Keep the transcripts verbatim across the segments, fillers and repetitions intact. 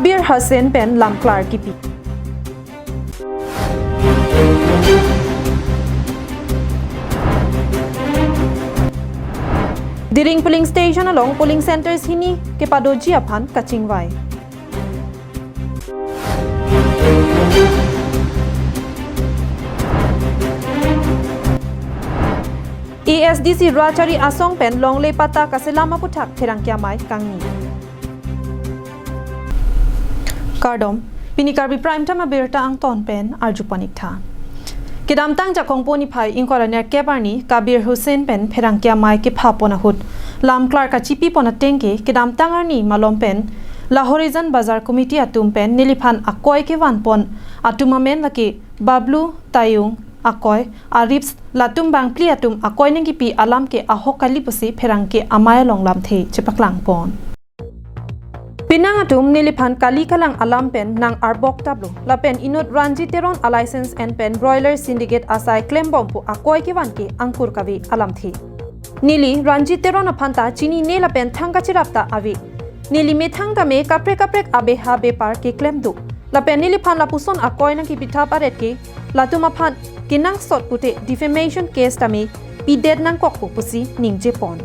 Kabir Hussain pen lamklar kipi. Diring polling station along polling centers hini kepadoji aphan kachingvai. A S D C Rachari Asong pen longle patta kaselam aputhak pherangke amei kangni. Kardom, pini Karbi Prime Time abirta angton pen arjupon ik tha. Kedamtang Jakong niphai ingkoi ra nerkep arni Kabir Hussain pen pherangke amei kephapon ahut lamklar kachipipon atengke kedamtang arni malom pen Lahorijan Bazar Committee atum pen neliphan akoi kevanpon atum amen lake Bablu, Tayung, akoi, Arips, latum bangphli atum akoi nangkipi alam ke ahok kali pusi pherangke amei along lamthe chepaklangpon. Penang atum neliphan kali kalang alam pen nang-arbok tablo. Lapen inut Ranjit Teron a-license en pen broiler syndicate asai klembom pu akoi kevan ke angkur kave alamthe. Neli Ranjit Teron aphan ta chinine lapen thang kachirap ta ave. Neli methang tame kaprek kaprek abeha bepar keklem do. Lapen neliphan lapuson akoi nangkipithap aret ke latum aphan kenangsot pute defamation case tame pidet nangkokpo pusi ningjepon.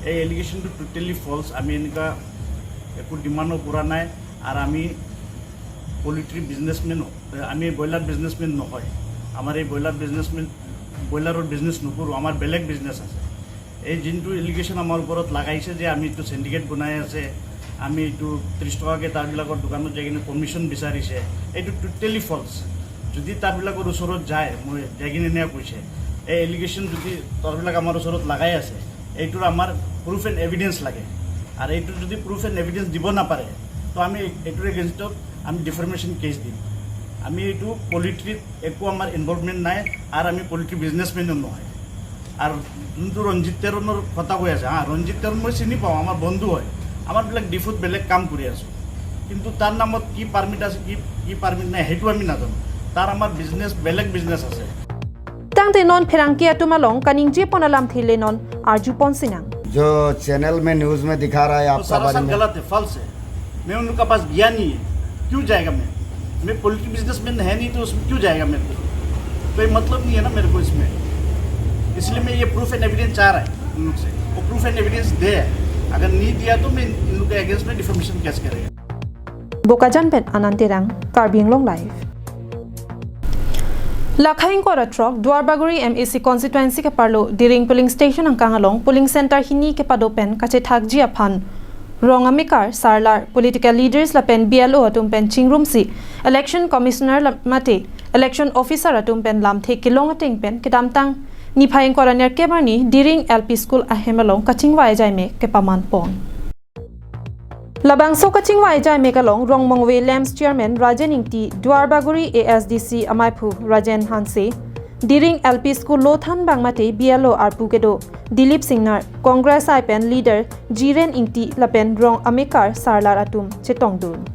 এই এলিগেশ্যনটো totally falls. আমি এনেকুৱা একো ডিমাণ্ডো কৰা নাই। আৰু আমি পলিট্ৰি বিজনেছমেন, আমি ব্ৰইলাৰ বিজনেছমেন নহয়। আমাৰ এই ব্ৰইলাৰ বিজনেছমেন, ব্ৰইলাৰৰ বিজনেছ নকৰোঁ, আমাৰ বেলেগ বিজনেছ আছে। এই যোনটো এলিগেশ্যন আমাৰ ওপৰত লগাইছে যে আমি এইটো চিণ্ডিকেট বনাই আছে, আমি এইটো ত্ৰিছ টকাকৈ তাৰবিলাকৰ দোকানত যাই কিনে কমিশ্যন বিচাৰিছে, এইটো টোটেলি ফলছ। যদি তাৰবিলাকৰ ওচৰত যায়, মই যাই কিনে এনেকুৱা কৈছে, এই এলিগেশ্যন যদি তাৰবিলাক আমাৰ ওচৰত লগাই আছে, এইটোৰ আমাৰ প্ৰুফ এণ্ড এভিডেন্স লাগে। আৰু এইটো যদি প্ৰুফ এণ্ড এভিডেন্স দিব নাপাৰে, তো আমি এইটোৰ এগেইনষ্টত আমি ডিফেমেশ্যন কেছ দিম। আমি এইটো পলিট্ৰিত একো আমাৰ ইনভলভমেণ্ট নাই, আৰু আমি পলিট্ৰি বিজনেছমেনো নহয়। আৰু যোনটো ৰঞ্জিত তেৰণৰ কথা কৈ আছে, হা, ৰঞ্জিত তেৰণ মই চিনি পাওঁ, আমাৰ বন্ধু হয়। আমাৰবিলাক ডিফুত বেলেগ কাম কৰি আছোঁ, কিন্তু তাৰ নামত কি পাৰ্মিট আছে, কি কি পাৰ্মিট নাই, সেইটো আমি নাজানো। তাৰ আমাৰ বিজনেছ, বেলেগ বিজনেছ আছে। Tangte non pherangke atum along kaningjepon alamthe le non arjupon sinang. जो चैनल में न्यूज में दिखा रहा है तो आपका सरासर बारे में गलत है, फॉल्स है। मैं उनका पास गया नहीं है, क्यों जाएगा मैं? मैं पोल्ट्री बिजनेसमैन है नहीं, तो उसमें क्यों जाएगा मेरे को? कोई मतलब नहीं है ना मेरे को इसमें, इसलिए मैं ये प्रूफ एंड एविडेंस चाह रहा है उन लोग से। वो प्रूफ एंड एविडेंस दे, अगर नहीं दिया तो मैं इन लोग के अगेंस्ट में डिफेमेशन केस करेगा। Bokajan pen Anand Terang, Karbi Anglong Live. Lakha ingkoi ra throk Duarbagori M A C constituency keparlo Diring polling station angkang along polling center hini kepado pen kachethakji aphan rong amekar, sarlar, political leaders lapen B L O atum pen chingrumsi election commissioner la- mate election officer atum pen lamthe kelong ateng pen kedamtang niphai ingkoi ra nerkep arni Diring L P school ahem along kachingvai ajaime kepamanpon. Labangso kachingvai ajaime along Rongmongve Lamps Chairman Rajen Ingti, Duarbagori A S D C amaiphu Rajen Hanse, Diring L P school lothan bang mate B L O arpu kedo Dilip Singnar, Congress I pen leader Jiren Ingti lapen rong amekar sarlar atum chetongdun.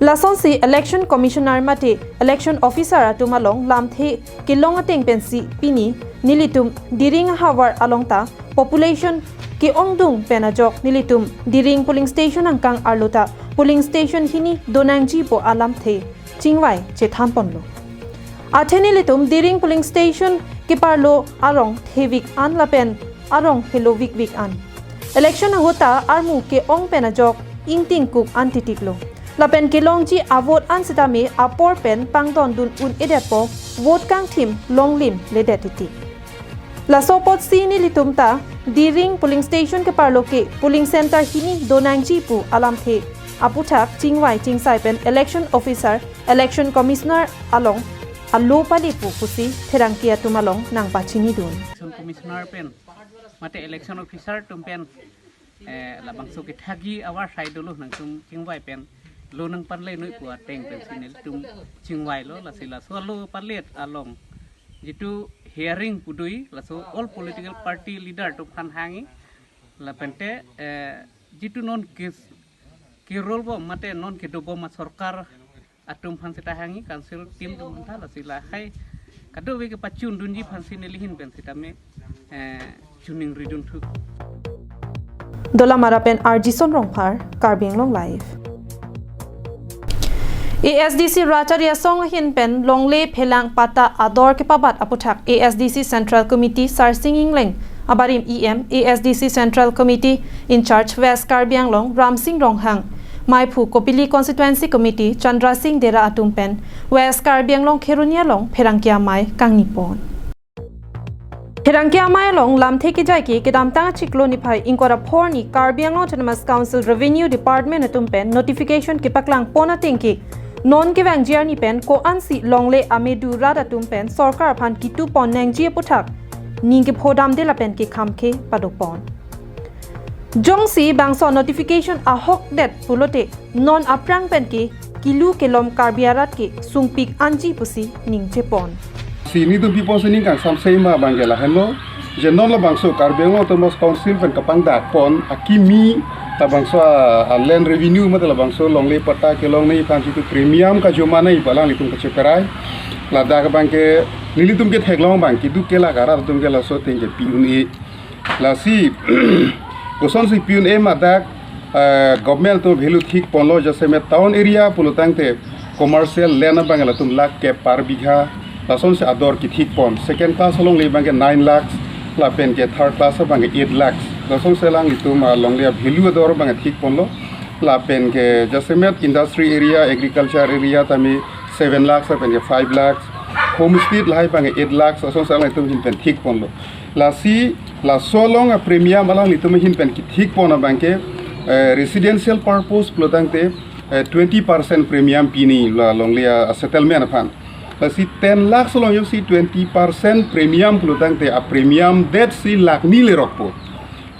Lasonsi election commissioner mate election officer atum along lamthe kelong ateng pensi pini nelitum Diring ahavar along ta population ke-ongdung pen ajok nelitum Diring polling station angkang arlo ta polling station hini donangji pu alamthe chingvai chethanponlo. Athe nelitum Diring polling station keparlo arong thevik an lapen arong helovik vik an. Election ahut ta armu ke-ong pen ajok ingtingkuk an titiklo. Lapen kelongji avote an sitame apor pen pangdondun un-edetpo, vote kangthim longlim ledet titik. Laso apotsi nelitum ta Diring polling station keparlo ke polling center hini donangji pu alamthe aputhak chingvai chingsai pen election officer, election commissioner along alo pali pu pusi pherangke atum along nangpachinidun. Election commissioner pen mate election officer atum pen eh, labangso kethakji ahavar sai dolo nangtum chingvai pen lo nangpanle noi pu ateng pensi nelitum chingvailo. Lasi laso alo panlet along jitu hearing pudoi laso all political party leader atum aphan hangji lapente eh, jitu non ke kerolbom mate non kedobom asorkar atum aphan seta hangji, council team atum aphan ta, lasi lahai kadokave kepachundunji aphansi neli ahin pen sitame eh, choningridun thu. Dolamara pen R J Son Rongphar, Karbi Anglong Live. A S D C Rachari Asong ahin pen longle phelang patta ador kepabat aputhak A S D C Central Committee Sarsing Engleng abarim E M, A S D C Central Committee in-charge West Karbi Anglong Ramsing Ronghang, Maiphu Kopili Constituency Committee Chandra Sing Dera atum pen West Karbi Anglong Kheroni along pherangke amei kangni pon. Pherangke amei along lamthe kejai ke kedamtang achiklo niphai ingkoi ra pho arni Karbi Anglong Autonomous Council Revenue Department atum pen notification kepaklang pon ateng ke non kevangji arni pen ko-ansi longle amedu rat atum pen sorkar aphan kitu pon nangji aputhak ning kephodamde lapen kekham ke pado pon. Jongsi bangso notification ahokdet pulote non aphrang pen ke kilu kelom Karbi arat ke sungpik anji pusi ningje pon. Si nelitum people sining kangsamse ma abang ke lahenlo. Je non labangso Karbi Anglong Autonomous Council pen kapangdak pon akimi labangso a, a land revenue mate labangso longle patta kelongnei aphan situ premium kajomanei pu alanglitum kacheparai. Ladak abang ke nelitum ketheklong abang ke keduk kelak arat atum ke laso ateng ke pi un-e. Lasi kosonsi pi un-e ma dak, eh, government atum value thik ponlo, jasemet town area pulotangte commercial land abang latum lakh kep per bigha, lasonsi ador kethik pon. Second class alongle abang ke nine lakhs, lapen ke third class abang ke eight lakhs. Lasonsi alanglitum alongle value ador abang thik ponlo. Lapen ke jasemet industry area, agriculture area tame seven lakhs, lapen ke five lakhs, homestead lahai abang ke eight lakhs, lasonsi alanglitum ahin pen thik ponlo. Lasi laso along a premium alanglitum ahin pen kethik pon abang ke, eh, residential purpose pulotangte, eh, twenty percent premium pini la longle a settlement aphan. Lasi ten lakhs along jongsi twenty percent premium pulotangte a premium detsi lakh ni lerokpo.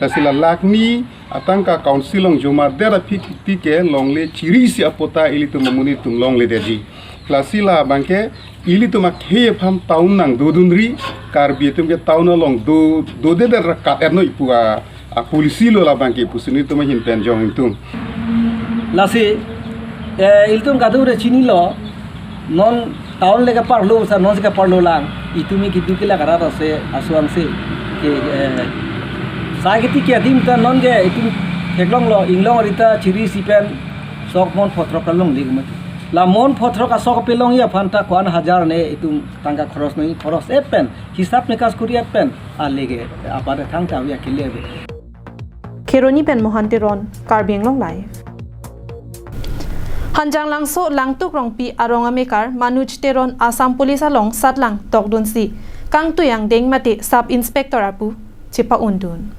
Lasi la lakh ni atangka council along jomadet aphi kiti ke longle chirisi apatta ilitum amonit atum longledetji. Lasi labang ke ilitum akhei aphan town nangdodunri, Karbi atum ke town along do, dodedet ra kat-etnoi pu a, a policy lo labang ke pusi nelitum ahin pen jong ingtung. Lasi, eh, ilitum kadure chinilo, non town le keparlo, sa non si keparlo lang, itumi keduk kelak arat ase, aswang se, ke, eh, sa kiti ke adim ta non ke itum theklonglo, inglong arita chirisi pen sok mon pho throk kalongle mati. La mon pho throk asok pelongji aphan ta ko-an hajar ne itum tangka khoros noi, khoros-et pen, hisap nikas kuri-et pen, alege, apar thangta avi akele ave. Kheroni pen Mohan Teron, Karbi Anglong Live. Hanjanglangso Langtuk Rongpi arong amekar Manoj Teron Assam Police along satlang tokdunsi kangtui angdeng mate Sub Inspector apu chepa-undun.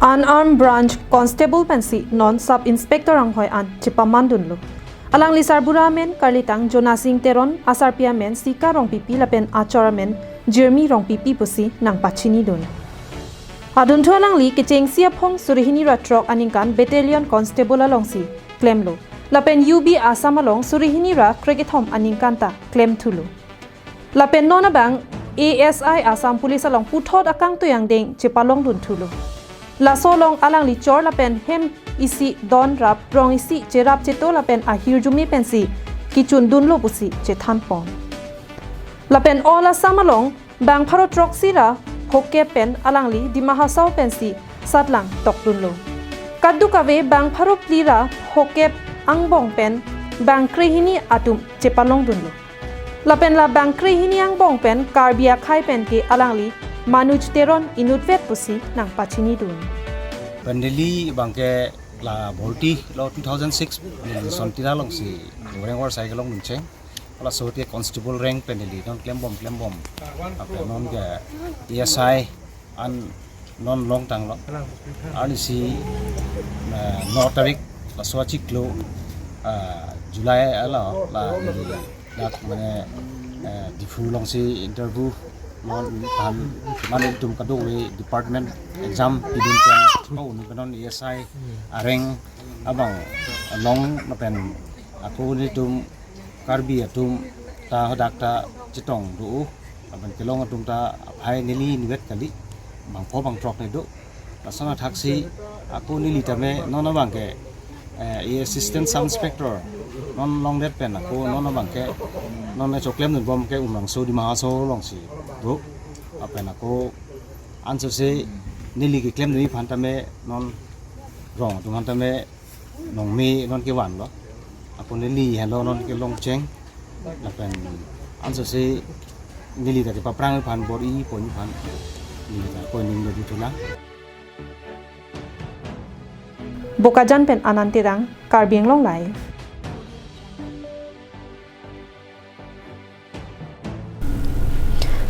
Unarmed Branch Constable pensi non Sub Inspector anghoi an chepamandunlo. Alangli sarbura amen karlitang Jonasing Teron, asarpi amen Sika Rongpipi lapen achor amen Jeremy Rongpipi pusi nangpachinidun. Adunthu alangli kechengsi aphong suri hini ra throk aningkan Battalion Constable alongsi klemlo. Lapen U B Assam along suri hini ra krekethom aningkan ta klemthulo. Lapen non abang A S I Assam Police along puthot akangtui angdeng chepalongdunthulo. Laso along alangli chor lapen hem isi don rap rong isi cherap cheto lapen ahirjume pensi kechundunlo pusi chethanpon. Lapen All Assam along bang pharo throksi ra phokep pen alangli Dima Hasao pensi satlang tokdunlo. Kadokave bang pharo phli ra phokep angbong pen bang krehini atum chepalongdunlo. Lapen la bang krehini angbong pen Karbi akhei pen ke alangli Manoj Teron inutvet pusi nangpachinidun. Pendeli abang ke la bhorti lo two thousand six, neli Sontira alongsi Goreng War Cycle along nuncheng. Laso te constable rank pendeli non klembom klembom. Lapen non ke A S I an non longtanglo. Arnisi, eh, no tarik laso achiklo, eh, July alo la neli dak mane, eh, Diphu alongsi interview non than mane itum kadokave department exam pidun pen ko unu pen non A S I areng abang long lapen ako nelitum Karbi atum ta hadak ta chetong do, lapen kelong atum ta aphai neli inutvet kali, bang pho bang throk ne do. Lason athaksi ako neli tame non abang ke, eh, Assistant Sub Inspector non longdet pen ako non abang ke non choklemdunbom ke Umrangso Dima Hasao alongsi do. Lapen ako ansose neli keklemdunji aphan tame non rong atum aphan tame nong me non kevanlo. Apot neli henlo non kelongcheng. Lapen ansose neli ta kepaprang aphan bor-i pon aphan neli ta koning do duthulang. Bokajan pen Anand Terang, Karbi Anglong Live.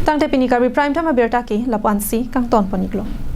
Tangte pini Karbi Prime Time abirta ke lapu-ansi kangton pon-iklo.